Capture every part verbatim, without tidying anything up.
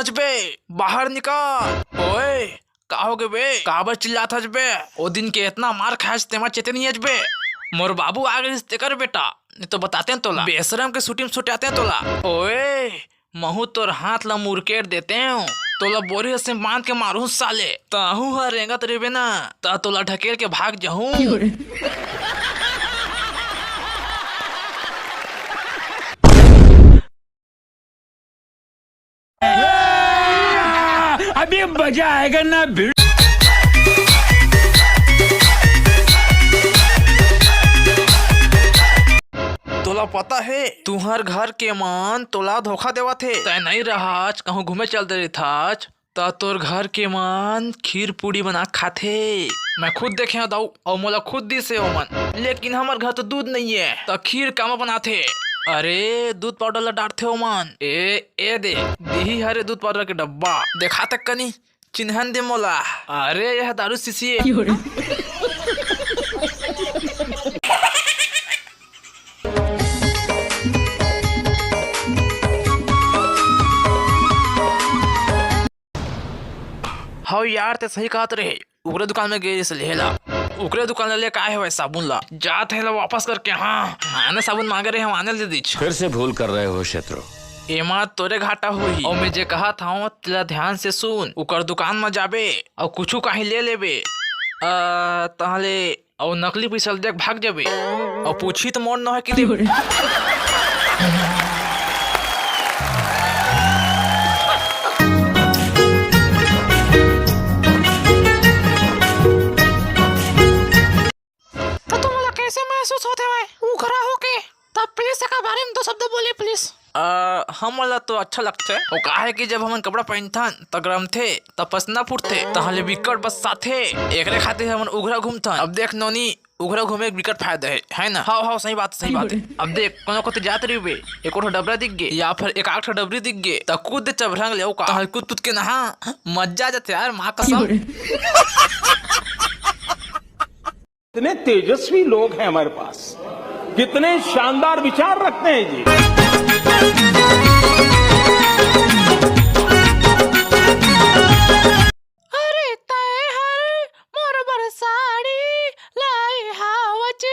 अजबे, बाहर निकल। ओए, का हो गे बे? काबर चिल्लात हस बे? ओ दिन के इतना मार खायस, तेमा चेते नहीं अजबे। मोर बाबू आ गइस तेकर बेटा, नहीं तो बताते तोला। बेशरम के सूटी में सुटाते तोला। ओए, महू तोर हाथ ला मुरकेट देते हूँ। तोला बोरी से बांध के मारू साले। ताहू ह रेंगत रेबे ना, ता तोला ढकेल के भाग जाहूँ। अभी मजा आएगा ना भिड़। तोला पता हे, तुहर घर के मन तोला धोखा देवत हे। तै नहीं रहच, कहूँ घूमे चल दे रहिथच, त तोर घर के मन खीर पूड़ी बना खाथे। मैं खुद देखे हंव दाऊ, अउ मोला खुद दिसे ओमन। लेकिन हमर घर तो दूध नहीं है, त खीर कामा बनाथे? अरे, दूध पाउडर ला डारथे ओमन। ए, ए दे, दिही हरे दूध पाउडर के डब्बा। देखा तक कनी, चिन्हन दे मोला। अरे, यह दारू शीशी है। हव यार, ते सही कहत रहे, उगरे दुकान में गे से लेहे ला। उगरे दुकान ले लेके आए हवय साबुन ला। जात हे ला वापस करके, हाँ, आने साबुन मांगे रहे, हम आने ले दीच। फिर से भूल कर रहे हो शत्रु। एमा तोरे घाटा होही। अउ मैं जे कहत हंव, तेला ध्यान से सुन। उकर दुकान म जाबे, अउ कुछु कहीं ले लेबे। अ, तहले अउ नकली पइसा ल देख भाग जाबे। अउ पूछी त मोर नोहे कि देबे। त तुमन ला कैसे महसूस होथे भाई उघरा होके? तब प्लीज एकर बारे में दो शब्द बोले प्लीज। अ, हमन ला तो अच्छा लगथे। वो का है कि जब हमन कपड़ा पहनथन, त गरमथे, त पसीना फूटथे, त हले बिकट बरसाथे। एकरे खातिर हमन उघरा घूमथन। अब देख नोनी, उघरा घूमे के बिकट फायदा है, है ना? हाव, हाव, सही बात, सही बात है। अब देख, कोनो कोती जात रहिबे, एको ठो डबरा दिख गे, या फिर एक आठ ठो डबरी दिख गे, त कूद दे चबरंग ले, ओ का? त हले कूद कूद के नहा, मजा आ जाथे यार, माँ कसम। कितने तेजस्वी लोग हैं हमारे पास, कितने शानदार विचार रखते हैं जी। अरे तय हर मोर बर साड़ी लाई हावच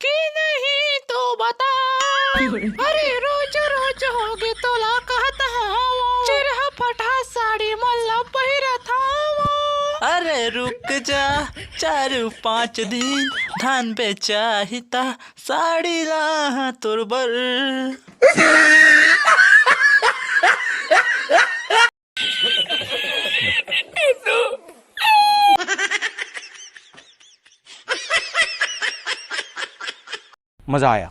कि नहीं तो बता। अरे रोज रोज होगे तोला कहत हवं, चिरहा फटहा साड़ी मन ला पहिरत हवं। अरे रुक जा, चार पाँच दिन धान बेचाही ता साड़ी ला तोर बर। मजा आया।